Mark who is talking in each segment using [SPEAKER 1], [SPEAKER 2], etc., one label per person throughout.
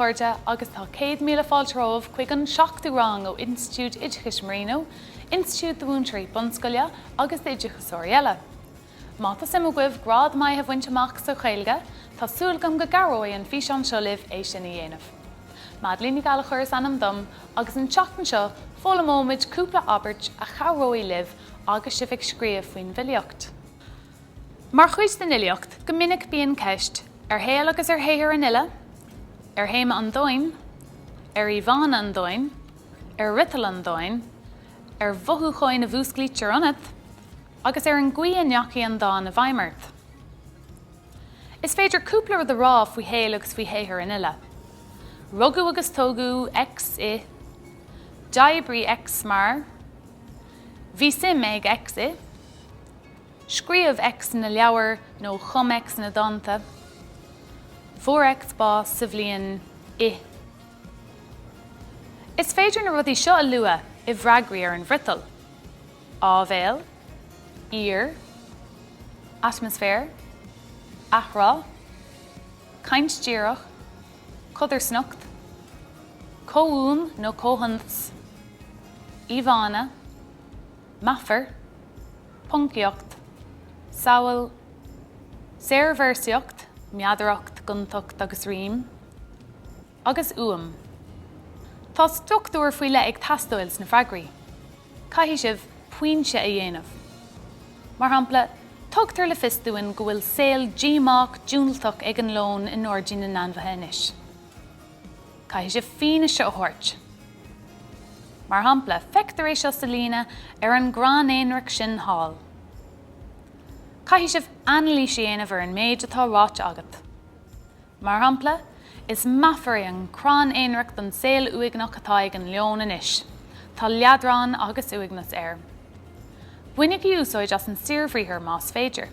[SPEAKER 1] chairde, agus tá 100,000 fáilte romhaibh chuig an seachtú rang ó Institiúid Oideachais Marino, institiúid do mhúinteoirí bunscoile agus d'oideachasóirí eile. Má tá suim agaibh grád maith a bhaint amach sa Ghaeilge, tá súil agam go gcabhróidh an físeán seo libh é sin a dhéanamh. Maidhcilín Ní Ghallchóir is ainm dom, agus an tseachtain seo foghlaimeoimid cúpla abairt a chabhróidh libh agus sibh ag scríobh faoin bhfilíocht. Mar chuid den fhilíocht, go minic bíonn ceist ar shaol agus ar shaothar an fhile, ar théama an dáin, ar íomhánna an dáin, ar fhriotal an dáin, ar mhothúcháin a mhúsclaítear ionat, agus ar an gcaoi a ndeachaigh an dán i bhfeidhm ort. Is féidir cúpla rud a rá faoi shaol agus faoi shaothar an fhile. Rugadh agus tógadh X i. D'oibrigh X mar. Bhí suim ag X i. Scríobh X na leabhair nó chum X na dánta. Fuair X bás sa bhliain I. Is féidir na rudaí seo a lua i bhfreagraí ar an bhfriotal, áibhéil, aoir, atmaisféar, athrá, caint dhíreach, codarsnacht, comhfhuaim nó comhshondas, íomhánna, meafar, poncaíocht, samhail, saorvéarsaíocht, meadaracht, gontacht agus rím, agus uaim. Tá struchtúr faoi leith ag teastáil sna freagraí. Caithfidh sibh pointe a dhéanamh. Mar shampla, tugtar le fios dúinn go bhfuil saol díomách diúltach ag an leon i ngairdín na n-ainmhithe anois. Caithfidh sibh fianaise a thabhairt. Mar shampla, feictear é seo sa líne 'ar an gcrann aonraic sin thall'. Caithfidh sibh anailís a dhéanamh ar an méid atá ráite agat. Mar shampla, is meafar é an crann aonraic don saol uaigneach atá ag an leon anois. Tá leadrán agus uaigneas air. Bainigí úsáid as an saorbhriathar más féidir.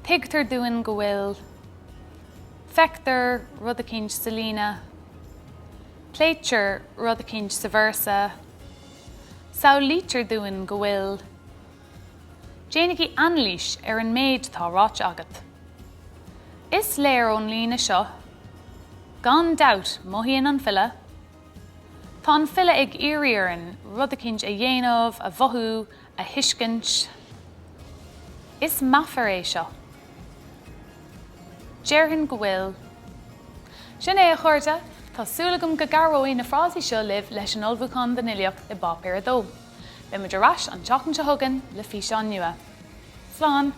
[SPEAKER 1] Tuigtear dúinn go bhfuil. Feictear rud eicínt sa líne. Pléitear rud eicínt sa véarsa. Samhlaítear dúinn go bhfuil. Déanaigí anailís ar an méid atá ráite agat. Is léir ón líne seo, Gan dabht, mothaíonn an file. Tá an file ag iarraidh orainn rud eicínt a dhéanamh, a mhothú, a thuiscint. Is meafar é seo. Déarfainn go bhfuil. Sin é, a chairde! Tá súil agam go gcabhróidh na frásaí seo libh leis an ullmhúchán don fhilíocht i bPáipéar 2. Beidh muid ar ais an tseachtain seo chugainn le físeán nua. Slán!